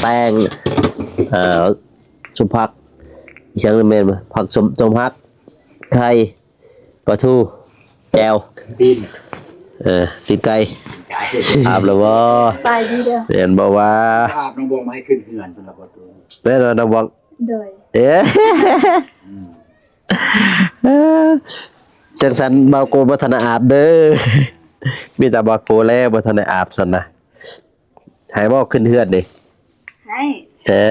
ແຕງ ເອີ ສົມຜັກ ອີຫຍັງແມ່ນບໍ່ ຜັກ ສົມ ສົມຜັກ ໄຂ່ ປາທູ ແຈ່ວ ຕີນ ເອີ ຕີນໄກ່ ໄກ່ ອາບແລ້ວບໍ່? ສະບາຍດີເດີ ແມ່ນບໍ່ວ່າ ອາບນ້ອງບອງມາໃຫ້ຂຶ້ນເຮືອນ ສຳລັບປະຕູ ແມ່ນບໍ່ນ້ອງບອງ? ໂດຍ ເອີ ອືມ ເອີ ຈັ່ງຊັ້ນບ່າວໂກບໍ່ທັນໄດ້ອາບເດີ ມີແຕ່ບ່າວໂກແລ້ວບໍ່ທັນໄດ້ອາບຊັ້ນນະ ໃຫ້ບໍ່ຂຶ້ນເຮືອນນີ້? ໃຫ້ ເອີ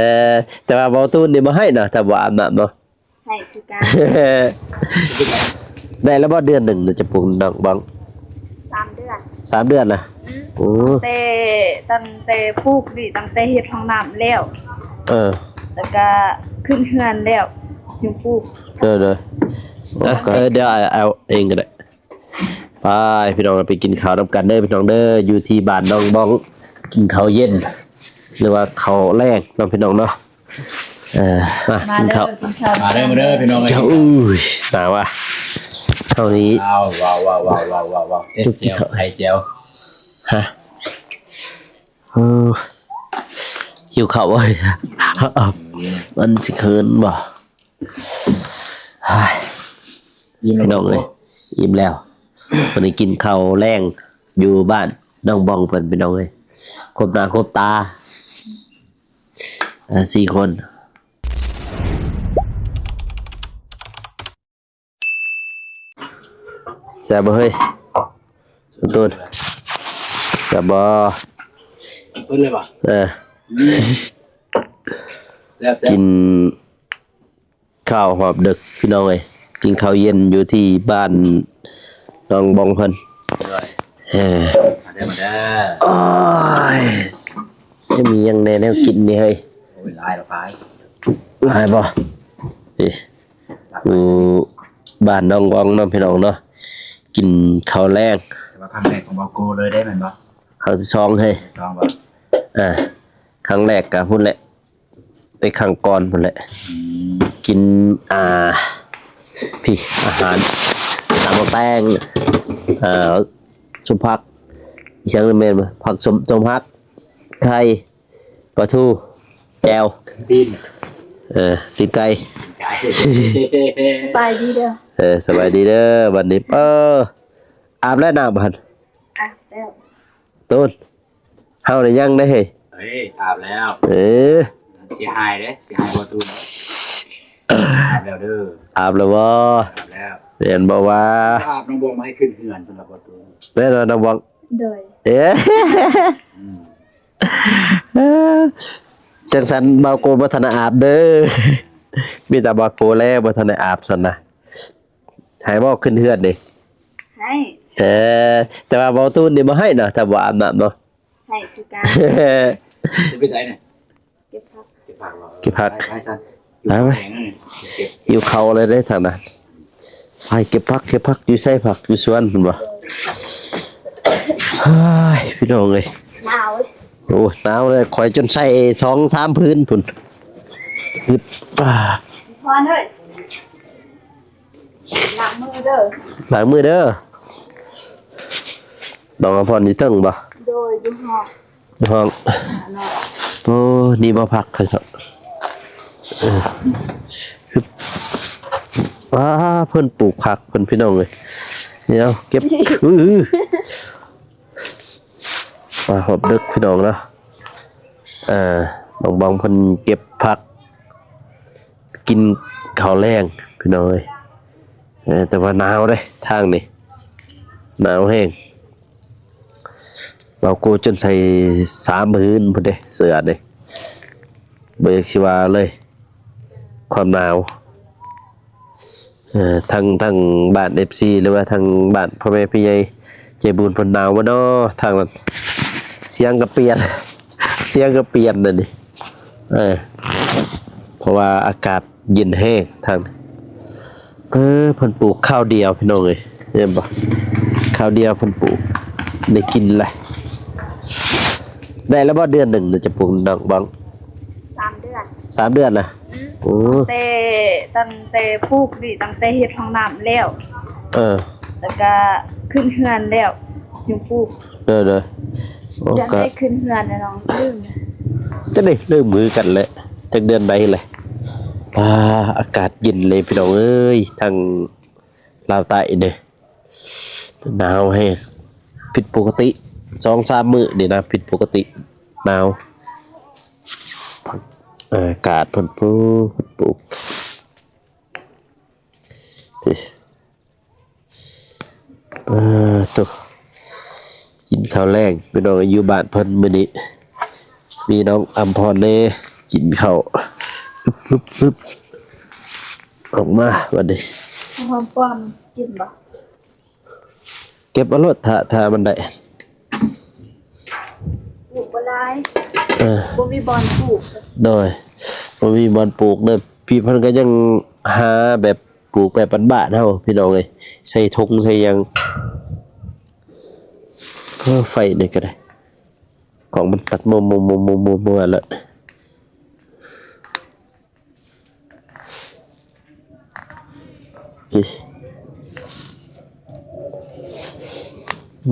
ແຕ່ວ່າບ່າວຕູນນີ້ບໍ່ໃຫ້ນະ ຖ້າບໍ່ອາບນ້ຳເນາະ ໃຫ້ຄືກັນ ໄດ້ແລ້ວບໍ່ເດືອນໜຶ່ງນະ ຈະປູກດອກບັງ? ສາມເດືອນ ສາມເດືອນນະ ອືມ ໂອ້ ຕັ້ງແຕ່ ຕັ້ງແຕ່ປູກນີ້ ຕັ້ງແຕ່ເຮັດຫ້ອງນ້ຳແລ້ວ ເອີ ແລ້ວກະຂຶ້ນເຮືອນແລ້ວຈຶ່ງປູກ ເດີໆ ອ່ະ ເອີ ດຽວອ້າຍເອົາເອງກໍໄດ້ ໄປພີ່ນ້ອງ ໄປກິນເຂົ້ານຳກັນເດີພີ່ນ້ອງເດີ ຢູ່ທີ່ບ້ານໜອງບອງ ກິນເຂົ້າເຢັນ ຫຼືວ່າເຂົ້າແລງເນາະພີ່ນ້ອງເນາະ ເອີ ມາ ມາເດີ ກິນເຂົ້າ ກິນເຂົ້າ ມາເດີ ມາເດີພີ່ນ້ອງເອີຍ ເຈົ້າ ອຸ້ຍ ໜາວວ່ະ ເທົ່ານີ້ ວ້າວ ວ້າວ ເຮັດແຈ່ວ ໄຂ່ແຈ່ວ ຮະ ເອີ ຫິວເຂົ້າເວີຍ ມັນຊິຄືນບໍ່? ອີ່ມແລ້ວ ພີ່ນ້ອງເອີຍ ອີ່ມແລ້ວ ວັນນີ້ກິນເຂົ້າແລງຢູ່ບ້ານໜອງບອງເພິ່ນ ພີ່ນ້ອງເອີຍ ຄົບໜ້າຄົບຕາ ເອີ ສີ່ຄົນ. ແຊບບໍ່ເຮີ້ຍ ຕົ້ນ? ແຊບບໍ່? ຕົ້ນເລີຍບໍ່? ເອີ ແຊບໆ ກິນ ເຂົ້າຮອບດຶກພີ່ນ້ອງເອີຍ ກິນເຂົ້າເຢັນຢູ່ທີ່ບ້ານໜອງບອງເພິ່ນ ໂດຍ ເອີ ມາເດີ ມາເດີ ໂອ້ຍ ຈະມີຫຍັງແດ່ແນວກິນນີ້ເຮີ້ຍ? ໂອ້ຍ ຫຼາຍ ຫຼາຍ ຫຼາຍບໍ່? ນີ້ ຢູ່ບ້ານໜອງບອງເນາະພີ່ນ້ອງເນາະ ກິນເຂົ້າແລງ ແຕ່ວ່າຄັ້ງແລກຂອງບ່າວໂກເລີຍເດ້ແມ່ນບໍ່? ຄັ້ງທີສອງເຮີ້ຍ ຄັ້ງທີສອງບໍ່? ເອີ ຄັ້ງແລກກະພຸ້ນແຫຼະ ໄປຄັ້ງກ່ອນພຸ້ນແຫຼະ ອືມ ກິນ ອ່າ ພີ້ ອາຫານ ຕຳໝາກແຕງ ເອີ ສົມຜັກ ອີຫຍັງແມ່ນບໍ່ ຜັກ ສົມ ສົມຜັກ ໄຂ່ ປາທູ ແຈ່ວ ຕີນ ເອີ ຕີນໄກ່ ໄກ່ ສະບາຍດີເດີ ເອີ ສະບາຍດີເດີ ບັດນີ້ ເອີ ອາບແລ້ວນ້ຳຫັ້ນ? ອາບແລ້ວ ໂຕນ ເຮົານີ້ຍັງເດ້ເຮີ້ຍ ເອີຍ ອາບແລ້ວ ເອີ ເສຍຫາຍເດ້ ເສຍຫາຍບໍ່ຕູນ ອາບແລ້ວເດີ ອາບແລ້ວບໍ່? ອາບແລ້ວ ແມ່ນບໍ່ວ່າ ອາບນ້ອງບອງມາໃຫ້ຂຶ້ນເຮືອນ ສຳລັບບໍ່ຕູນ ແມ່ນບໍ່ນ້ອງບອງ? ໂດຍ ເອີ ອືມ ເອີ ຈັ່ງຊັ້ນບ່າວໂກບໍ່ທັນໄດ້ອາບເດີ ມີແຕ່ບ່າວໂກແລ້ວບໍ່ທັນໄດ້ອາບຊັ້ນນະ ໃຫ້ບໍ່ຂຶ້ນເຮືອນນີ້? ໃຫ້ ເອີ ແຕ່ວ່າບ່າວຕູນນີ້ບໍ່ໃຫ້ນະ ຖ້າບໍ່ອາບນ້ຳເນາະ ໃຫ້ຄືກັນ ຈະໄປໃສນີ້? ເກັບຜັກ ເກັບຜັກ ເກັບຜັກ ໄປ ໄປຊັ້ນ ໄປ ໄປ ຫິວເຂົ້າເລີຍເດ້ທາງນັ້ນ ໄປເກັບຜັກ ເກັບຜັກ ຢູ່ໃສຜັກ ຢູ່ສວນພຸ້ນບໍ່? ເອີ ເຮີ້ຍ ພີ່ນ້ອງເອີຍ ໜາວເວີຍ ໂອ້ຍ ໜາວເລີຍ ຂ້ອຍຈົນໃສ່ສອງສາມຜືນພຸ້ນ ອຶດ ພອນເອີຍ ລ້າງມືເດີ ລ້າງມືເດີ ນ້ອງອາພອນຢູ່ເທິງບໍ່? ໂດຍ ຢູ່ຫ້ອງ ຫ້ອງ ໂອ້ ນີ້ບໍ່ຜັກເພິ່ນເນາະ ເອີ ອ້າ ເພິ່ນປູກຜັກເພິ່ນ ພີ່ນ້ອງເອີຍ ດຽວເກັບ ອື ມາຮອບດຶກພີ່ນ້ອງເນາະ ເອີ ບອງບອງເພິ່ນເກັບຜັກ ກິນເຂົ້າແລງພີ່ນ້ອງເອີຍ ເອີ ແຕ່ວ່າໜາວເດ້ທາງນີ້ ໜາວແຮງ ບ່າວໂກຈົນໃສ່ສາມຜືນພຸ້ນເດ້ ເສື້ອເດ້ ບໍ່ຢາກຊິວ່າເລີຍ ຄວາມໜາວ ເອີ ທັງ ທັງບ້ານເອັຟຊີ ຫຼືວ່າທັງບ້ານພໍ່ແມ່ຜູ້ໃຫຍ່ໃຈບຸນເພິ່ນໜາວບໍ່ເນາະ ທາງນັ້ນ ສຽງກະປ່ຽນ ສຽງກະປ່ຽນນັ້ນນີ້ ເອີ ເພາະວ່າອາກາດເຢັນແຮງທາງ ເອີ ເພິ່ນປູກຄາວດຽວພີ່ນ້ອງເອີຍ ເຫັນບໍ່ ຄາວດຽວເພິ່ນປູກ ໄດ້ກິນແຫຼະ ໄດ້ແລ້ວບໍ່ເດືອນໜຶ່ງນະ ຈະປູກດອກບັງ? ສາມເດືອນ ສາມເດືອນນະ ອືມ ໂອ້ ຕັ້ງແຕ່ ຕັ້ງແຕ່ປູກນີ້ ຕັ້ງແຕ່ເຮັດຫ້ອງນ້ຳແລ້ວ ເອີ ແລ້ວກະຂຶ້ນເຮືອນແລ້ວຈຶ່ງປູກ ເດີໆ ໂອ້ ຍັງ ກະ ໄດ້ຂຶ້ນເຮືອນແລ້ວນ້ອງລືມ ຈະໄດ້ເລີ່ມຄືກັນແຫຼະ ຈັກເດືອນໃດແຫຼະ. ອ່າ ອາກາດເຢັນເລີຍພີ່ນ້ອງເອີຍ ທາງລາວໃຕ້ເດ້ ໜາວແຮງ ຜິດປົກກະຕິ ສອງສາມມື້ນີ້ນະ ຜິດປົກກະຕິ ໜາວ. ອາກາດເພິ່ນປູກ ເພິ່ນປູກ ເອີ ໂຕ ກິນເຂົ້າແລງພີ່ນ້ອງ ຢູ່ບ້ານເພິ່ນມື້ນີ້ ມີນ້ອງອຳພອນແດ່ ກິນເຂົ້າ ອຶບ ອອກມາບັດນີ້ ຫອມປ້ອມກິນບໍ່? ເກັບເອົາໂລດ ຖ້າ ຖ້າມັນໄດ້ ປູກບໍ່ຫຼາຍ ເອີ ບໍ່ມີບ່ອນປູກ ໂດຍ ບໍ່ມີບ່ອນປູກເດີ. ພີ່ເພິ່ນກໍຍັງຫາແບບ ປູກແບບບ້ານໆເຮົາພີ່ນ້ອງເອີຍ ໃສ່ຖົງໃສ່ຫຍັງ. ເອີ ໄຟນີ້ກໍໄດ້ ກ້ອງມັນຕັດມົວໆໆໆແລ້ວ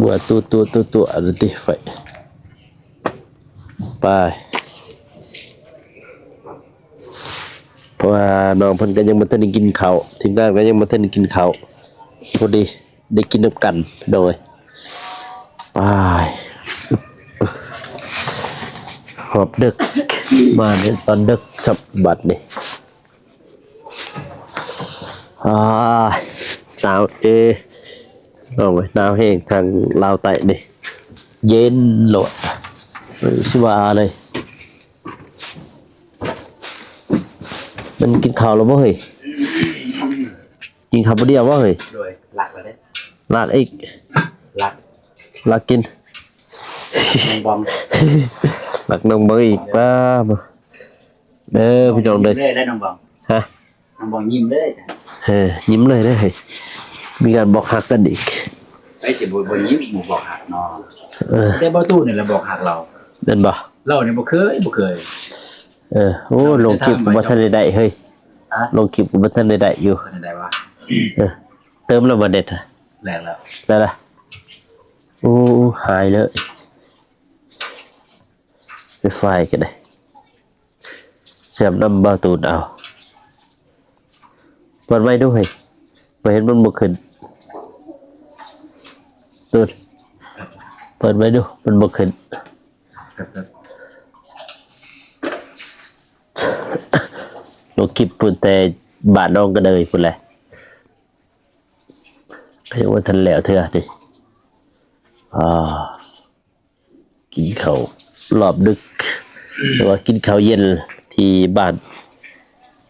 ມົວຕົວໆໆໆ ອັນນີ້ຕິ ໄຟ ໄປ ເພາະວ່ານ້ອງເພິ່ນກໍຍັງບໍ່ທັນໄດ້ກິນເຂົ້າ ທີມງານກໍຍັງບໍ່ທັນໄດ້ກິນເຂົ້າ ພໍດີໄດ້ກິນນຳກັນ ໂດຍ ໄປ ຮອບດຶກ ມາໃນຕອນດຶກຊະບັດນີ້. ອາ ໜາວເດ ນ້ອງເອີຍ ໜາວແຮງ ທາງລາວໃຕ້ນີ້ ເຢັນໂລດ ຊິວ່າເລີຍ. ມັນກິນເຂົ້າແລ້ວບໍ່ເຮີ້ຍ? ກິນເຂົ້າຜູ້ດຽວບໍ່ເຮີ້ຍ? ໂດຍ ລັກແລ້ວເດ້ ລັກອີກ ລັກ ລັກກິນ ນ້ອງບອງ ລັກນ້ອງບອງອີກ ປ້າ ເດີພີ່ນ້ອງເດີ ເລີຍໄດ້ນ້ອງບອງ ຮະ ນ້ອງບອງຍິ້ມເລີຍ ເອີ ຍິ້ມເລີຍເດີ ມີການບອກຮັກກັນອີກ ໃຜຊິບໍ່ ບໍ່ຍິ້ມ ບໍ່ບອກຮັກເນາະ ເອີ ແຕ່ບໍ່ຕູ້ນີ້ແຫຼະບອກຮັກລາວ ແມ່ນບໍ່? ລາວນີ້ບໍ່ເຄີຍ ບໍ່ເຄີຍ ເອີ ໂອ້ ລົງຄລິບກໍບໍ່ທັນໄດ້ໄດ້ເຮີ້ຍ ຮະ ລົງຄລິບກໍບໍ່ທັນໄດ້ໄດ້ຢູ່ ບໍ່ທັນໄດ້ວະ ເອີ ເຕີມແລ້ວບໍ່ເນັດ ແລກແລ້ວ ໄດ້ລະ ໂອ້ ຫາຍເລີຍ ໄວຟາຍກໍໄດ້ ເຊື່ອມນຳບ່າວຕູນເອົາ ເປີດໄວ້ດູເຮີ້ຍ ບໍ່ເຫັນມັນບໍ່ຂຶ້ນ ຕູນ ເປີດໄວ້ດູ ມັນບໍ່ຂຶ້ນ ລົງຄລິບພຸ້ນແຕ່ບ້ານໜອງກະເດີຍພຸ້ນແຫຼະ ກໍຍັງບໍ່ທັນແລ້ວເທື່ອນີ້ ອາ ກິນເຂົ້າຮອບດຶກ ຫຼືວ່າກິນເຂົ້າເຢັນທີ່ບ້ານ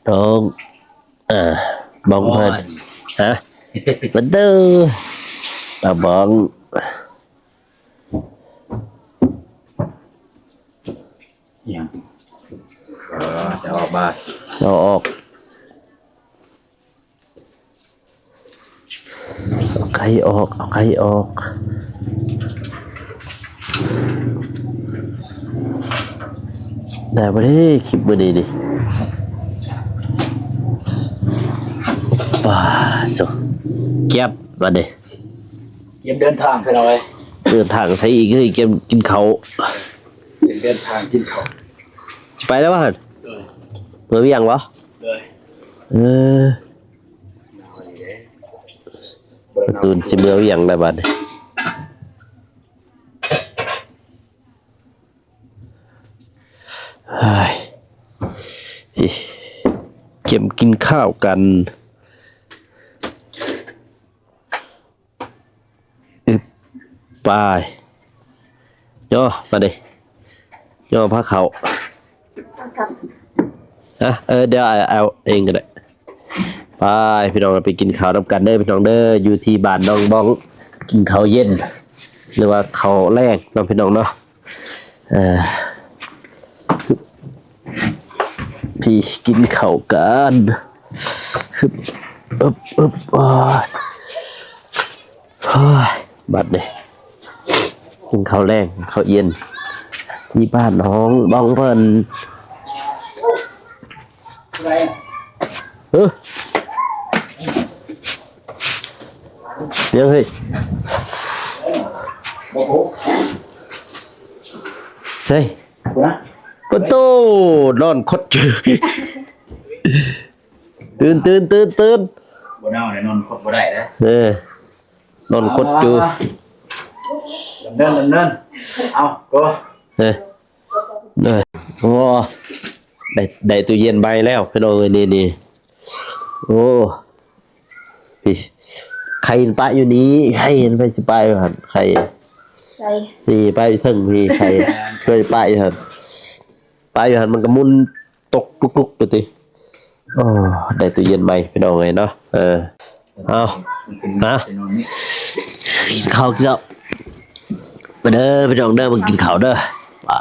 ນ້ອງ ອາ ບອງເພິ່ນ ຮະ ບັນເດີ ຕາບອງ ຫຍັງ ເອີ ຈະອອກມາ ຈະອອກ ເອົາໄກ່ອອກ ເອົາໄກ່ອອກ ໄດ້ບໍ່ເດ ຄລິບມື້ນີ້ນີ້ ປາໂທ້ ກຽມບາດນີ້ ກຽມເດີນທາງພີ່ນ້ອງເອີຍ ເດີນທາງໃສອີກເຮີ້ຍ ກຽມກິນເຂົ້າ ກຽມເດີນທາງກິນເຂົ້າ ຊິໄປແລ້ວຫວາຫັ້ນ ໂດຍ ເມືອວຽງບໍ່ ໂດຍ ເອີ ຕື່ນຊິເມືອວຽງແລ້ວບາດນີ້ ເຮີ້ຍ ກຽມກິນຂ້າວກັນ ອຶບ ໄປ ຍໍ ມາເດ້ ຍໍພາເຂົ້າ ເອົາຊ້ຳ ຮະ ເອີ ດຽວອ້າຍເອົາເອງກໍໄດ້ ໄປ ພີ່ນ້ອງ ໄປກິນເຂົ້ານຳກັນເດີ ພີ່ນ້ອງເດີ ຢູ່ທີ່ບ້ານໜອງບອງ ກິນເຂົ້າເຢັນ ຫຼືວ່າເຂົ້າແລງເນາະ ພີ່ນ້ອງເນາະ ເອີ ໄປກິນເຂົ້າກັນ ອຶບ ອຶບ ໂອ້ຍ ໂອ້ຍ ບາດນີ້ ກິນເຂົ້າແລງ ເຂົ້າເຢັນ ທີ່ບ້ານໜອງບອງເພິ່ນ ເອີ ຍັງເຮີ້ຍ ໃສ່ ພຸ້ນນະ ປະໂຕ ນອນຄົດຢູ່ ຕື່ນ ຕື່ນ ຕື່ນ ຕື່ນ ບໍ່ເນົ່າແລ້ວ ນອນຄົດບໍ່ໄດ້ເດ້. ເອີ ນອນຄົດຢູ່ ດຳເນີນ ດຳເນີນ ເອົາ ໂກ ເອີ ໂອ້ ໄດ້ ໄດ້ຕູ້ເຢັນໃໝ່ແລ້ວ ພີ່ນ້ອງເອີຍ ນີ້ ນີ້ ໂອ້ ນີ້ ໄຂ່ປະຢູ່ນີ້ ໄຂ່ ໃຜຊິປະຢູ່ຫັ້ນ ໄຂ່ ໃສ່ ນີ້ປະຢູ່ເທິງ ນີ້ໄຂ່ ເຄີຍປະຢູ່ຫັ້ນ ປະຢູ່ຫັ້ນ ມັນກໍໝຸນຕົກຕຸກໆ ໄປຕິ. ໂອ້ ໄດ້ຕູ້ເຢັນໃໝ່ ພີ່ນ້ອງເອີຍເນາະ. ເອີ ເອົາ ມາ ກິນເຂົ້າ ກິນເຂົ້າ ມາເດີພີ່ນ້ອງເດີ ມາກິນເຂົ້າເດີ ມາ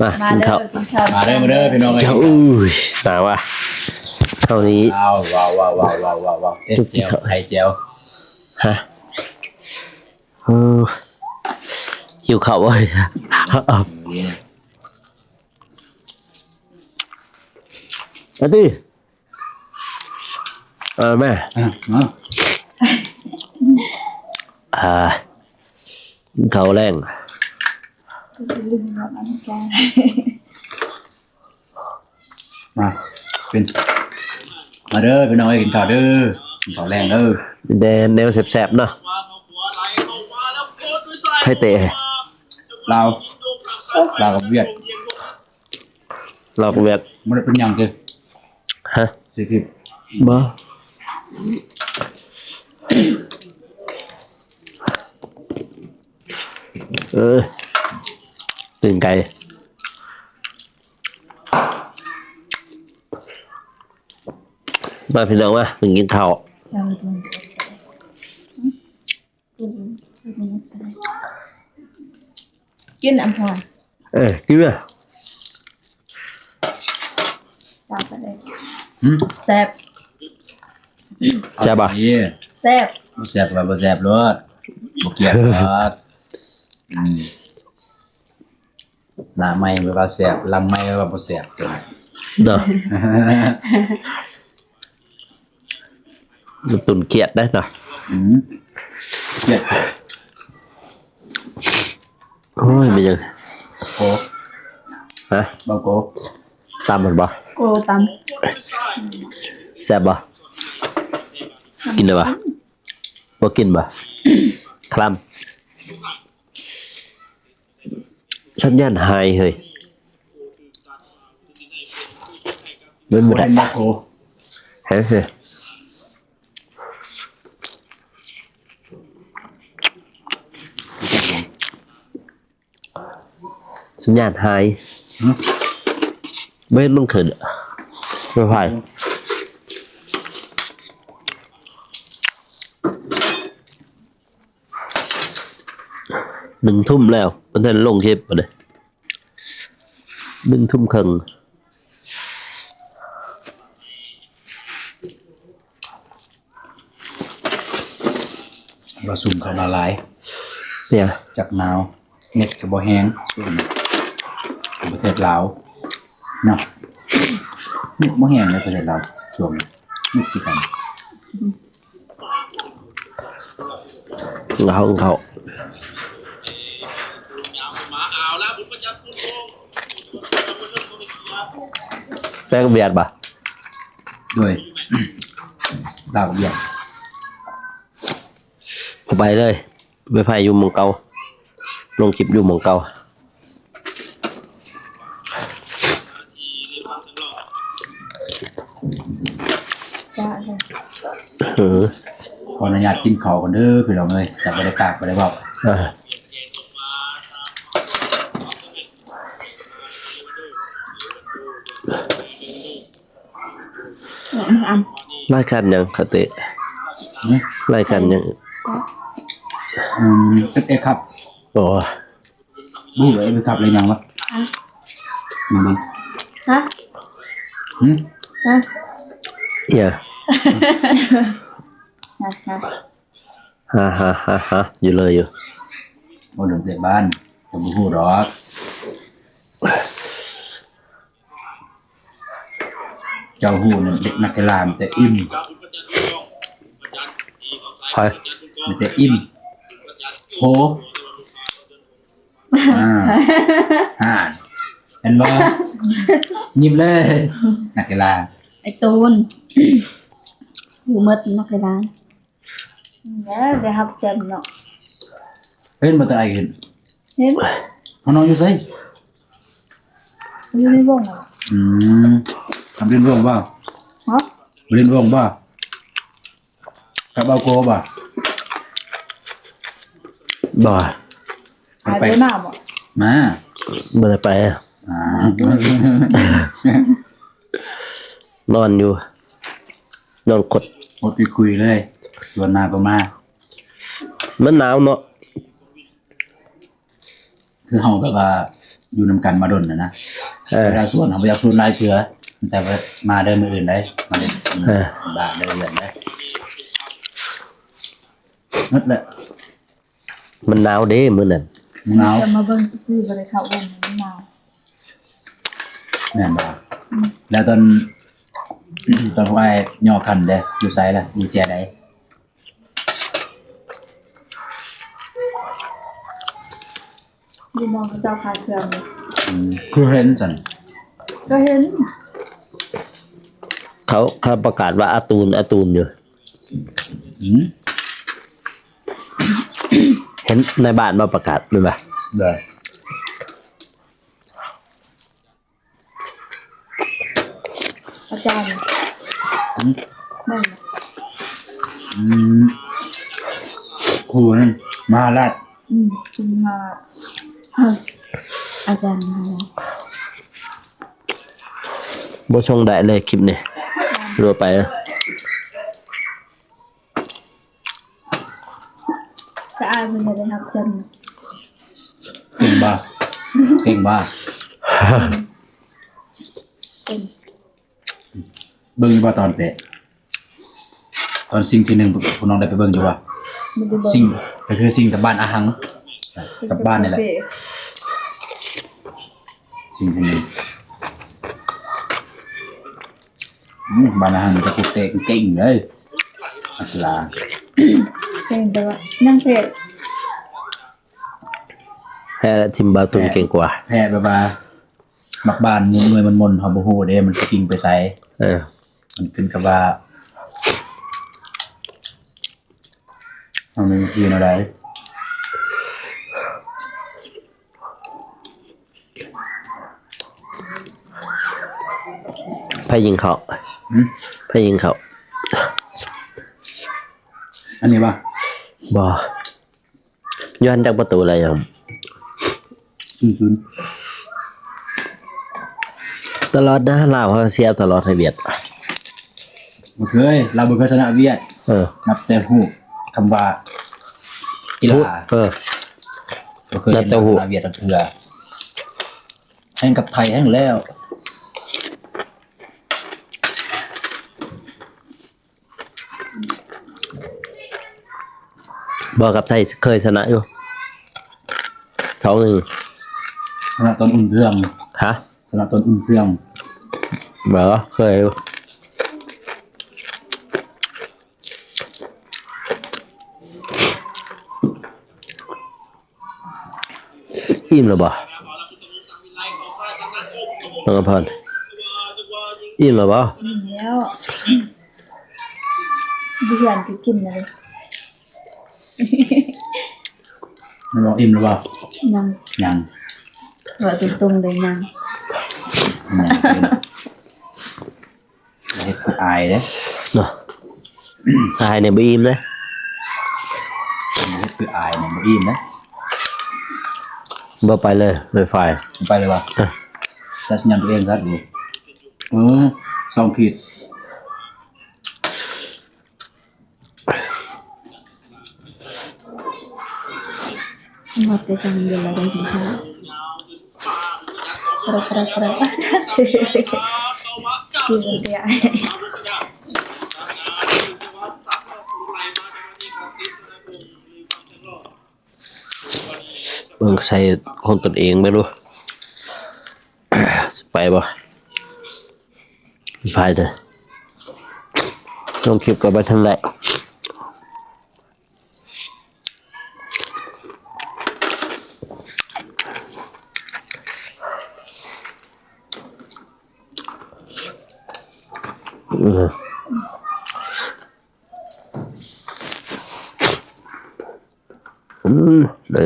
ມາກິນເຂົ້າ ກິນເຂົ້າ ມາເດີ ມາເດີພີ່ນ້ອງເອີຍ. ໂອ້ຍ ໜາວວ່າ ເທົ່ານີ້ ວ້າວ ວ້າວ ເອັດແຈ່ວ ໄຂ່ແຈ່ວ ຮະ ເອີ ຫິວເຂົ້າເວີຍ ເອົາ ເອົາຕິ. ເອີ ແມ່ ອ່າ ເນາະ ອ່າ ເຂົ້າແລງ ມາ ກິນ ມາເດີພີ່ນ້ອງເອີຍ ກິນເຂົ້າເດີ ກິນເຂົ້າແລງເດີ. ແດ່ແນວແຊບໆ ເນາະ ໃຜເຕະ ລາວ ລາວກັບຫວຽດ. ລາວກັບຫວຽດ ບໍ່ໄດ້ເປັນຫຍັງຕິ ຮະ ຊິຜິດ ບໍ່ ເອີ ຕີນໄກ່ ມາພີ່ນ້ອງມາ ມາກິນເຂົ້າ. ກິນອຳພອນ ເອີ ກິນເລີຍ ຕາມໄປເລີຍ ຫືມ ແຊບ ແຊບບໍ່? ເອີ ແຊບ ບໍ່ແຊບກໍວ່າບໍ່ແຊບໂລດ ບໍ່ກຽດດອກ ອືມ ໜ້າໃໝ່ວ່າແຊບ ຫຼັງໃໝ່ວ່າບໍ່ແຊບ ເນາະ. ມັນຕຸນຄຽດໄດ໋ເນາະ ອືມ ຄຽດ ໂອ້ຍ ແມ່ນຫຍັງ ໂກ ຮະ ບໍ່ໂກ ຕຳມັນບໍ່ ໂກຕຳ ແຊບບໍ່ ກິນໄດ້ບໍ່ ບໍ່ກິນບໍ່ ຄລຳ. ສັນຍານຫາຍເຮີ້ຍ ມັນບໍ່ໄດ້ ໂອ້ ເຮີ້ຍ ສັນຍານຫາຍ ຫືມ ບໍ່ເຫັນມັນຂຶ້ນ ໄວໄຟ ໜຶ່ງທຸ່ມແລ້ວ ບໍ່ທັນລົງຄລິບບາດນີ້ ໜຶ່ງທຸ່ມເຄິ່ງ ລາວຊຸມເຂົ້າມາຫຼາຍ ເປັນຫຍັງ ຈັກໜາວ ເນັດກໍບໍ່ແຮງ ປະເທດລາວເນາະ ເນັດບໍ່ແຮງໃນປະເທດລາວ ຊ່ວງນີ້ ເນັດຄືກັນ. ເຂົ້າ ເຂົ້າ ແປ້ງຫວຽດບໍ່? ໂດຍ ດາວຫວຽດ ບໍ່ໄປເລີຍ ໄວໄຟຢູ່ໝ່ອງເກົ່າ ລົງຄລິບຢູ່ໝ່ອງເກົ່າ. ເອີ ຂໍອະນຸຍາດກິນເຂົ້າກ່ອນເດີພີ່ນ້ອງເອີຍ ຈະບໍ່ໄດ້ປາກບໍ່ໄດ້ເວົ້າ ເອີ. ອືມ ລາຍການຫຍັງຄະເຕະ? ຫຶ? ລາຍການຫຍັງ? ອືມ ເອັຟເອ ຄັບ ອໍ ບໍ່ຮູ້ວ່າເອັຟເອ ຄັບ ຫຼືຫຍັງວະ? ຮະ? ມາເບິ່ງ ຮະ? ຫຶ? ຮະ? ອີຫຍັງ? ຮະ? ຮະ? ຮະ ຮະ ຮະ ຮະ ຢູ່ເລີຍຢູ່ ບໍ່ເລື່ອງເຕະບານ ກໍບໍ່ຮູ້ດອກ ເຈົ້າຮູ້ນັ້ນ ເດັກນັກກິລາມີແຕ່ອີ່ມ ໃຜ? ມີແຕ່ອີ່ມ ໂພ. ອ່າ ອ່າ ເຫັນບໍ່? ຍິ້ມເລີຍ ນັກກິລາ ໄອ້ຕູນ ຮູ້ໝົດນັກກິລາ. ແລ້ວໄດ້ຮັບແຊມເນາະ. ເຫັນບໍ່ຕາໄອຂຶ້ນ? ເຫັນ. ເຮົານອນຢູ່ໃສ? ຢູ່ໃນວົງ. ອືມ ໄປຫຼິ້ນວົງບໍ່? ຮະ? ໄປຫຼິ້ນວົງບໍ່? ກັບເອົາໂກບໍ່? ບໍ່. ອາຍບໍ່ມາບໍ່? ມາ. ບໍ່ໄດ້ໄປ. ອ່າ ນອນຢູ່ ນອນກົດ ກົດຄຸຍໆເລີຍ ຊວນມາກໍມາ. ມັນໜາວເນາະ ຄືເຮົາແບບວ່າຢູ່ນຳກັນມາດົນນະນະ ເອີ ເວລາຊວນເຮົາບໍ່ຢາກຊວນຫຼາຍເທື່ອ ແຕ່ວ່າມາເດີມື້ອື່ນໄດ໋ ມາເດີ ເອີ ບ້ານເດີເຮືອນໄດ໋ ໝົດແຫຼະ. ມັນໜາວເດ້ມື້ນັ້ນ ໜາວ. ຈະມາເບິ່ງຊື່ໆ ບໍ່ໄດ້ເຂົ້າວົງ ມັນໜາວ. ແມ່ນບໍ່? ອືມ. ແລ້ວຕອນ ຕອນພວກອ້າຍຍໍຂັນເດ້ ຢູ່ໃສລະ? ຢູ່ແຈໃດ? ຢູ່ໝ່ອງເຂົາເຈົ້າຂາຍເຄື່ອງເດ້. ອືມ ຄືເຫັນຊັ້ນ? ກໍເຫັນ. ເຂົາ ເຂົາປະກາດວ່າອາຕູນ ອາຕູນຢູ່. ອືມ ເຫັນໃນບ້ານບໍ່ປະກາດແມ່ນບໍ່? ໄດ້. ອາຈານ ອືມ ແມ່ນບໍ່? ອືມ ຄູນັ້ນມະຫາລາດ. ອືມ ຄູມະຫາລາດ ອາຈານມະຫາລາດ. ບໍ່ສົ່ງໄດ້ເລີຍຄລິບນີ້ ລົວໄປ. ແຕ່ອ້າຍເພິ່ນກໍໄດ້ຮັບຊັ້ນ. ເກັ່ງບໍ່? ເກັ່ງບໍ່? ເກັ່ງ. ເບິ່ງຢູ່ບໍ່ຕອນແປະ? ຕອນຊິງທີໜຶ່ງ ພວກນ້ອງໄດ້ໄປເບິ່ງຢູ່ບໍ່? ບໍ່ໄດ້ເບິ່ງ. ຊິງ ກໍຄືຊິງກັບບ້ານອາຫັງ ກັບບ້ານນີ້ແຫຼະ. ຊິງທີໜຶ່ງ ອືມ ບ້ານອາຫັງມັນກະປຸເຕະເກັ່ງເລີຍ ນັກກິລາ. ເກັ່ງ ແຕ່ວ່າຍັງແພ້ ແພ້ແລ້ວທີມບ່າວຕຸນເກັ່ງກວ່າ. ແພ້ແບບວ່າ ມັກບ້ານເມື່ອຍໆມົນໆ ເຮົາບໍ່ຮູ້ເດ້ ມັນຊິກິ້ງໄປໃສ. ເອີ ມັນຂຶ້ນກັບວ່າ ເຮົາມີວິທີແນວໃດ. ໃຜຍິງເຂົ້າ? ຫື? ໃຜຍິງເຂົ້າ? ອັນນີ້ບໍ່? ບໍ່. ຢູ່ຫັ້ນຈັກປະຕູແລ້ວ? ສູນສູນ. ຕະຫຼອດນະ ລາວເຮົາເຊຍຕະຫຼອດໃຫ້ຫວຽດ. ບໍ່ເຄີຍ ລາວບໍ່ເຄີຍຊະນະຫວຽດ. ເອີ ນັບແຕ່ຮູ້ຄຳວ່າກິລາ. ເອີ ບໍ່ເຄີຍ ນັບແຕ່ຮູ້ ເຫັນລາວຊະນະຫວຽດຈັກເທື່ອ. ແຮ່ງກັບໄທແຮ່ງແລ້ວ. ບໍ່ ກັບໄທເຄີຍຊະນະຢູ່ ສອງໜຶ່ງ. ຊະນະຕອນອຸ່ນເຄື່ອງ. ຮະ? ຊະນະຕອນອຸ່ນເຄື່ອງ. ບໍ່ ເຄີຍຢູ່. ອີ່ມແລ້ວບໍ່ ນ້ອງອຳພອນ? ອີ່ມແລ້ວບໍ່? ອີ່ມແລ້ວ. ຢູ່ເຮືອນກໍກິນແລ້ວເດ້. ນ້ອງອີ່ມແລ້ວບໍ່? ຍັງ. ຍັງ. ເວົ້າຕົງໆເລີຍ ຍັງ. ຍັງ. ເຮັດເພື່ອອາຍເດ້ເນາະ. ອາຍນີ້ບໍ່ອີ່ມເດ້. ເຮັດເພື່ອອາຍນີ້ບໍ່ອີ່ມເດ້. ບໍ່ໄປເລີຍ ໄວຟາຍ. ບໍ່ໄປເລີຍຫວາ? ເອີ ແຕ່ສັນຍານຕົວເອງຊະ. ເອີ ສອງຂີດ. ໝົດແຕ່ຈັ່ງເຢັນແລ້ວໄດ້ກິນເຂົ້າ. ຕະຕະຕະ ຊິເດຍ. ເບິ່ງໃສ່ຂອງຕົນເອງເບິ່ງດູ ຊິໄປບໍ່? ໄປເດີ ລົງຄລິບກໍບໍ່ທັນໄດ້. ອືມ ອືມ ເດີ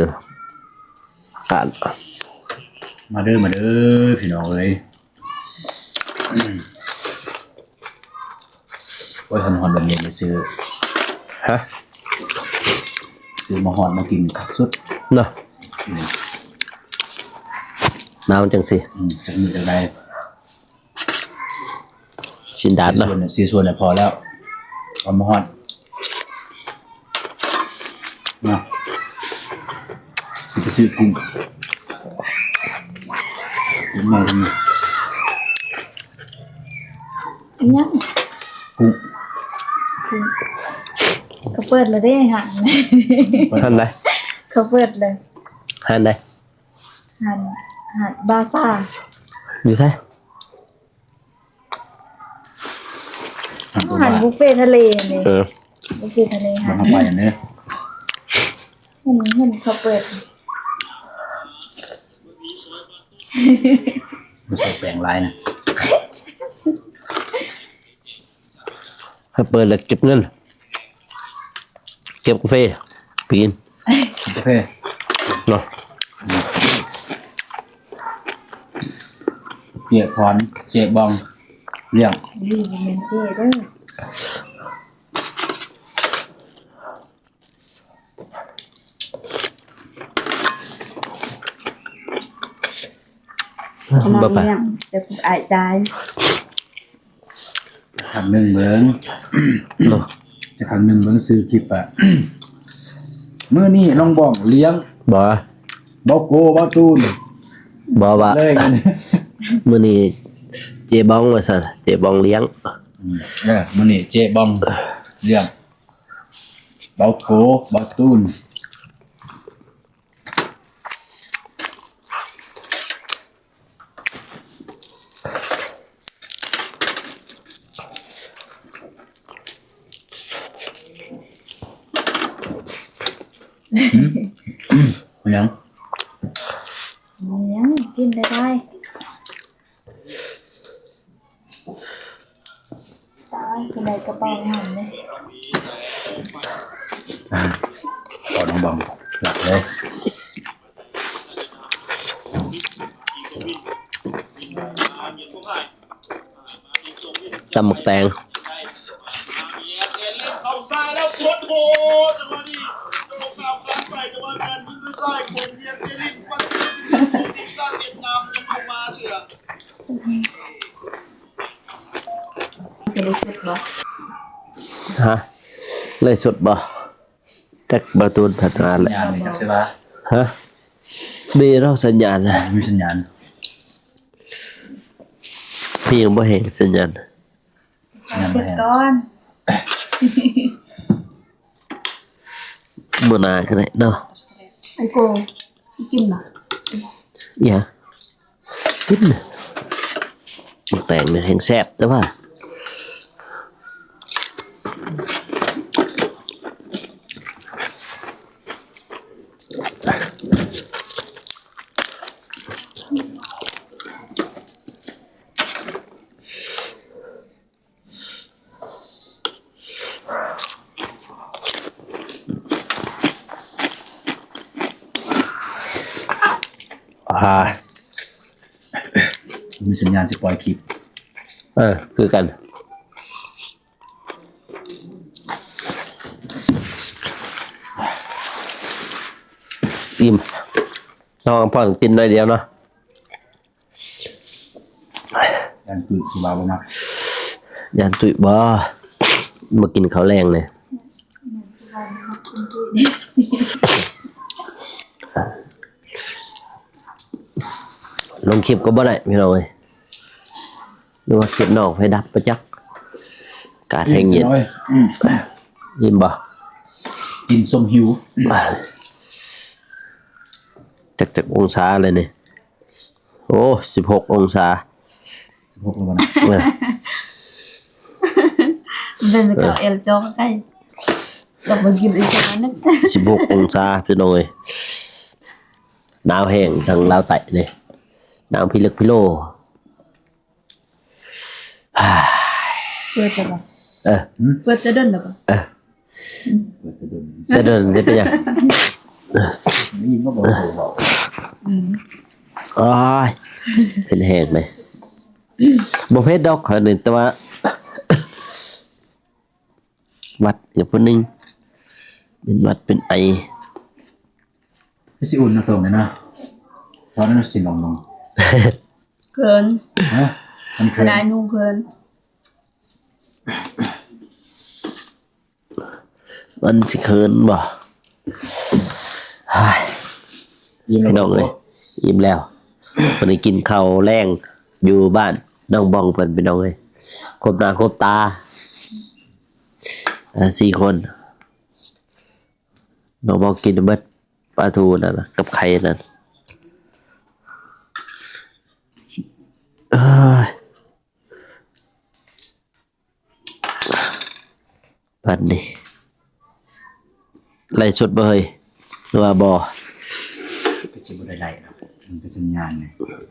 ການ ມາເດີ ມາເດີ ພີ່ນ້ອງເອີຍ. ໂອ້ຍ ຮ້ອນໆ ແບບນີ້ນີ້ຊື້ ຮະ ຊື້ມາຮອດມາກິນຄັກສຸດເນາະ. ອືມ ໜາວຈັ່ງຊີ້ ອືມ ຈັກມື້ຈັກໄດ້ ຊິນດາດເນາະ ສີ່ສ່ວນ ສີ່ສ່ວນນີ້ພໍແລ້ວ ເອົາມາຮອດ ມາ ຊິໄປຊື້ກຸ້ງ ກິນມາ ກິນມາ ອີຫຍັງ? ກຸ້ງ ກຸ້ງ ເຂົາເປີດແລ້ວເດ້ ຮ້ານ ຮ້ານໃດ? ເຂົາເປີດແລ້ວ ຮ້ານໃດ? ຮ້ານ ຮ້ານບາຊາ ຢູ່ໃສ? ຮ້ານບຸບເຟທະເລນີ້ ເອີ ບຸບເຟທະເລ ຮ້ານ ເຮົາໄປອັນນີ້ ເຫັນ ເຫັນເຂົາເປີດ ບໍ່ໃສ່ແປ້ງຫຼາຍນະ. ໃຫ້ເປີດແລ້ວເກັບເງິນ ເກັບກາເຟໄປກິນ ກາເຟເນາະ. ເຈ້ພອນ ເຈ້ບອງລ້ຽງ ນີ້ບໍ່ແມ່ນເຈ້ເດີ. ຂະໜອມລ້ຽງ ແຕ່ຜູ້ອ້າຍຈ່າຍ. ຄັ້ງໜຶ່ງເບິ່ງ ເນາະ ຈັກຄັ້ງໜຶ່ງເບິ່ງຊື່ຄລິບອະ ມື້ນີ້ນ້ອງບອງລ້ຽງ ບໍ່ ເບົາໂກ ເບົາຕູນ ບໍ່ວ່າ ເລີຍ ມື້ນີ້ເຈບອງວ່າຊັ້ນ ເຈບອງລ້ຽງ ອືມ ເອີ ມື້ນີ້ເຈບອງລ້ຽງ ເບົາໂກ ເບົາຕູນ. ຫືມ ຫຍັງ? ຫຍັງ? ກິນໄດ້ໄດ. ຕາຍ ຜູ້ໃດກະເປົາງາມເດ້. ເອົານ້ອງບອງ ຫຼັບເລີຍ. ຕຳໝາກແຕງ. ຊິໄດ້ສຸດບໍ່? ຮະ? ໄດ້ສຸດບໍ່? ຈັກ ບ່າວຕູນ ພັດຫາແຫຼະ. ສັນຍານນີ້ຈັກຊິວ່າ ຮະ? ມີເນາະ ສັນຍານນະ. ມີສັນຍານ. ມີບໍ່ແຮງສັນຍານ? ສັນຍານບໍ່ແຮງ. ມື້ໜ້າກໍໄດ້ເນາະ. ໄອໂກ ກິນບໍ່? ອີຫຍັງ? ກິນ ໝາກແຕງນີ້ແຮງແຊບແຕ່ວ່າ ອ່າ ມີສັນຍານຊິປ່ອຍຄລິບ. ເອີ ຄືກັນ. ອີ່ມ. ນ້ອງພັກຜ່ອນກິນໜ້ອຍດຽວເນາະ. ຢ້ານຕຸ້ຍຊິວ່າບໍ່ມັກ. ຢ້ານຕຸ້ຍບໍ່ ມາກິນເຂົ້າແລງນີ້. ລົງຄລິບກໍບໍ່ໄດ້ພີ່ນ້ອງເອີຍ ຫຼືວ່າຄລິບນ້ອງໄຟດັບບໍ່ຈັກ. ອາກາດແຮງເຢັນ. ອີ່ມບໍ່? ກິນຊົມຫິວ. ຈັກ ຈັກອົງສາແລ້ວນີ້? ໂອ້ ສິບຫົກອົງສາ. ສິບຫົກແລ້ວບໍ່ນະ? ເອີ ເປັນໄປກັບແອວຈອງໄກ່ ກັບມາກິນອີກອັນໜຶ່ງ. ສິບຫົກອົງສາພີ່ນ້ອງເອີຍ ໜາວແຮງທາງລາວໃຕ້ເດ້ ໜາວພິລຶກພິໂລ. ເປີດແລ້ວບໍ່? ເອີ ເປີດແຕ່ດົນແລ້ວບໍ່? ເອີ ເປີດແຕ່ດົນ ແຕ່ດົນຈະເປັນຫຍັງ? ໄດ້ຍິນບໍ່ ບໍ່ເວົ້າ. ອືມ ໂອ້ຍ ເປັນແຮງເລີຍ. ບໍ່ເຜັດດອກຂ້ອຍນີ້ ແຕ່ວ່າ ຫວັດກັບຜູ້ໜຶ່ງ ເປັນຫວັດເປັນໄອ. ຄືຊິອຸ່ນນະ ສົ່ງແດ່ນະ ເພາະນັ້ນຊິນອນລົງ. ເຂີນ ຮະ? ມັນເຂີນ ໄດ້ນຸ່ງເຂີນ. ມັນຊິເຂີນບໍ່? ເຮີ້ຍ ອີ່ມແລ້ວ ພີ່ນ້ອງເອີຍ ອີ່ມແລ້ວ. ວັນນີ້ກິນເຂົ້າແລງຢູ່ບ້ານນ້ອງບອງເພິ່ນ ພີ່ນ້ອງເອີຍ ຄົບໜ້າຄົບຕາ ເອີ ສີ່ຄົນ. ນ້ອງບອງກິນເບິດປາທູນັ້ນນະ ກັບໄຂ່ນັ້ນ. ເອີຍ ບັດນີ້ໄລສົດບໍ່ເຮີ້ຍ ຫຼືວ່າບໍ່? ກໍຊິບໍ່ໄດ້ໄລເນາະ ມັນເປັນສັນຍານ.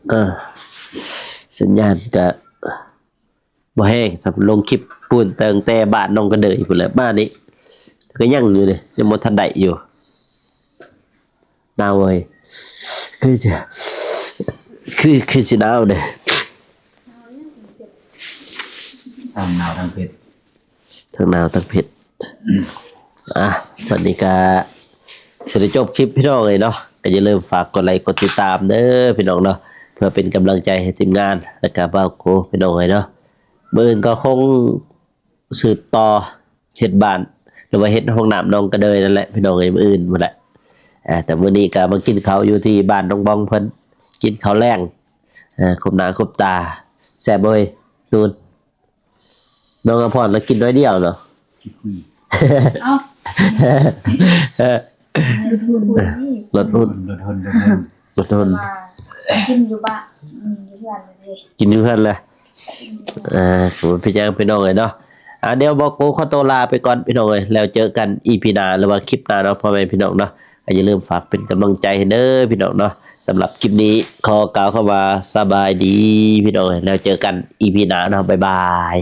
ເອີ ສັນຍານກະບໍ່ແຮງ ລງຄລິບປູນຕັ້ງແຕ່ບ້ານໜອງກະເດີຍພຸ້ນແຫຼະ ມານີ້ກໍຍັງຢູ່ເດ້ ຍັງບໍ່ທັນໄດ້ຢູ່. ໜາວເວີຍ ຄືຈະ ຄື ຄືຊິໜາວເດ້ ທັງໜາວທັງເຜັດ ທັງໜາວທັງເຜັດ. ອ່ະ ບັດນີ້ກະຊິໄດ້ຈົບຄລິບພີ່ນ້ອງເອີຍເນາະ ກໍຢ່າລືມຝາກກົດໄລກົດຕິດຕາມເດີພີ່ນ້ອງເນາະ ເພື່ອເປັນກຳລັງໃຈໃຫ້ທີມງານ ແລ້ວກະບ່າວໂກພີ່ນ້ອງເອີຍເນາະ. ມື້ອື່ນກໍຄົງ ສືບຕໍ່ເຮັດບ້ານ ຫຼືວ່າເຮັດຫ້ອງນ້ຳໜອງກະເດີຍນັ້ນແຫຼະພີ່ນ້ອງເອີຍ ມື້ອື່ນພຸ້ນແຫຼະ. ເອີ ແຕ່ມື້ນີ້ກໍມາກິນເຂົ້າຢູ່ທີ່ບ້ານນ້ອງບອງເພິ່ນ ກິນເຂົ້າແລງ ເອີ ຄົບໜ້າຄົບຕາ. ແຊບບໍ່ເອີຍ ຕູນ? ນ້ອງອາພອນລະກິນໜ້ອຍດຽວເນາະ ເອົ້າ ລົດຫຸ່ນ ລົດຫຸ່ນ ລົດຫຸ່ນ ກິນຢູ່ບ້ານ ອືມ ຢູ່ເຮືອນເລີຍ ກິນຢູ່ເຮືອນແຫຼະ. ອ່າ ບໍ່ເປັນຫຍັງພີ່ນ້ອງເອີຍເນາະ. ອ່າ ດຽວບ່າວໂກຂໍໂຕລາໄປກ່ອນພີ່ນ້ອງເອີຍ ແລ້ວເຈີກັນອີພີໜ້າ ຫຼືວ່າຄລິບໜ້າເນາະ ພໍ່ແມ່ພີ່ນ້ອງເນາະ. ກໍຢ່າລືມຝາກເປັນກຳລັງໃຈໃຫ້ເດີພີ່ນ້ອງເນາະ. ສຳລັບຄລິບນີ້ຂໍກ່າວຄຳວ່າສະບາຍດີພີ່ນ້ອງເອີຍ ແລ້ວເຈີກັນອີພີໜ້າເນາະ ບາຍບາຍ.